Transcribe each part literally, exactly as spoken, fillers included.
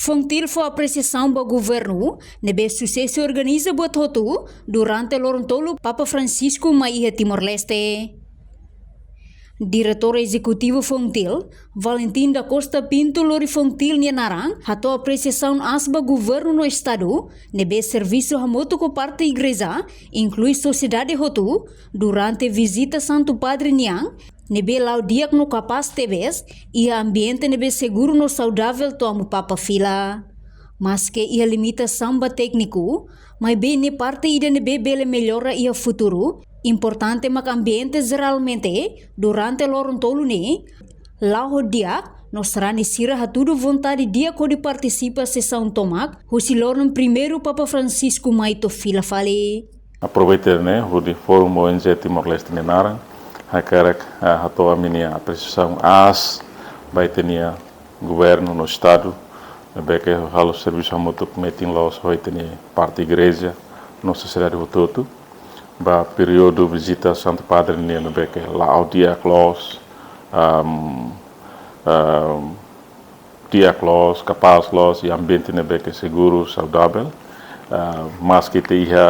FONGTIL fó apresiasaun ba governu ne'ebé susesu organiza buat hotu durante loron tolu Papa Francisco mai iha Timor-Leste. Diretór Ezekutivu FONGTIL, Valentim da Costa Pinto, lori FONGTIL nia naran hato'o apresiasaun aas ba governu no estadu ne'ebé servisu hamutuk ho parte igreja, inklui sosiedade hotu, durante vizita Santu Padre nian ne'ebé la'o di'ak no kapás tebes iha ambiente ne'ebé seguru no saudavel to'o amu Papa fila. Maske iha limitasaun ba tékniku, maibé ne'e parte ida ne'ebé bele mellora iha futuru. Importante mak ambiente jeralmente durante loron tolu ne'e la'o ho di'ak, no sarani sira hatudu vontade di'ak hodi partisipa sesaun tomak husi loron primeiru Papa Francisco mai to'o fila fali. Aproveita ne'e hodi Forum ONG Timor-Leste nia naran hakarak, ah, hato'o ami-nia apresiasaun aas ba ita-nia governu no estadu ne'ebé ke halo servisu hamutuk metin loos ho ita-nia parte igreja no sosiedade hotu-hotu ba períodu vizita Santu Padre nian ne'ebé ke la'o di'ak loos, am, am, di'ak loos, kapás loos, iha ambiente ne'ebé ke seguru, saudavel. Ah, maske ita iha,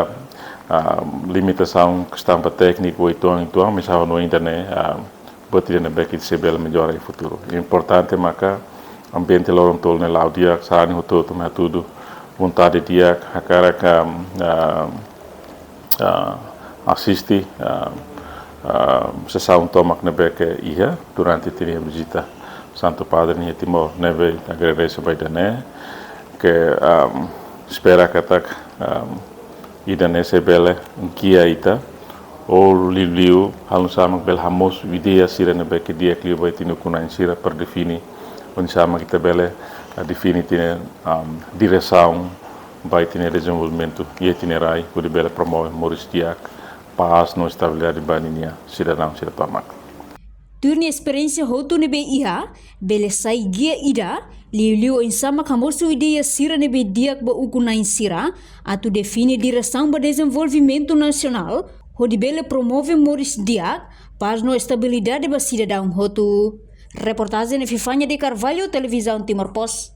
ah, limitasaun kestaun ba tékniku, uitoan, uitoan, mas ha'u hanoin ida-ne'e, ah, buat ida ne'ebé ke sei bele mellora iha futuru. Importante maka ambiente loron tolu ne'e la'o di'ak, sarani hotu-hotu mai hatudu vontade di'ak, hakarak, ah, ah, ah, asiste, ah, ah, sesaun tomak ne'ebé ke iha durante ita-nia vizita Santu Padre nian iha Timor, ne'ebé agradese ba ida-ne'e, ke, ah, espera katak, ah, ida-ne'e sei bele gia ita, ou liuliu, halo nu'usá mak bele hamosu ideia sira ne'ebé ke di'ak liu ba ita-nia ukun-na'in sira para define, oinsá mak ita bele, ah, define ita-nia, ah, diresaun ba ita-nia dezenvolvimentu iha ita-nia rai, hodi bele promove moris di'ak, pás no estabilidade ba ninia sidadaun sira tomak. Tuir nia esperiénsia hotu ne'ebé iha, bele sai gia ida, liuliu oinsá mak hamosu ideia sira ne'ebé di'ak ba ukun-na'in sira, atu define diresaun ba dezenvolvimentu nasionál, hodi bele promove moris di'ak, pás no estabilidade ba sidadaun hotu. Reportajen Epifania de Carvalho, Televizaun Timor Post.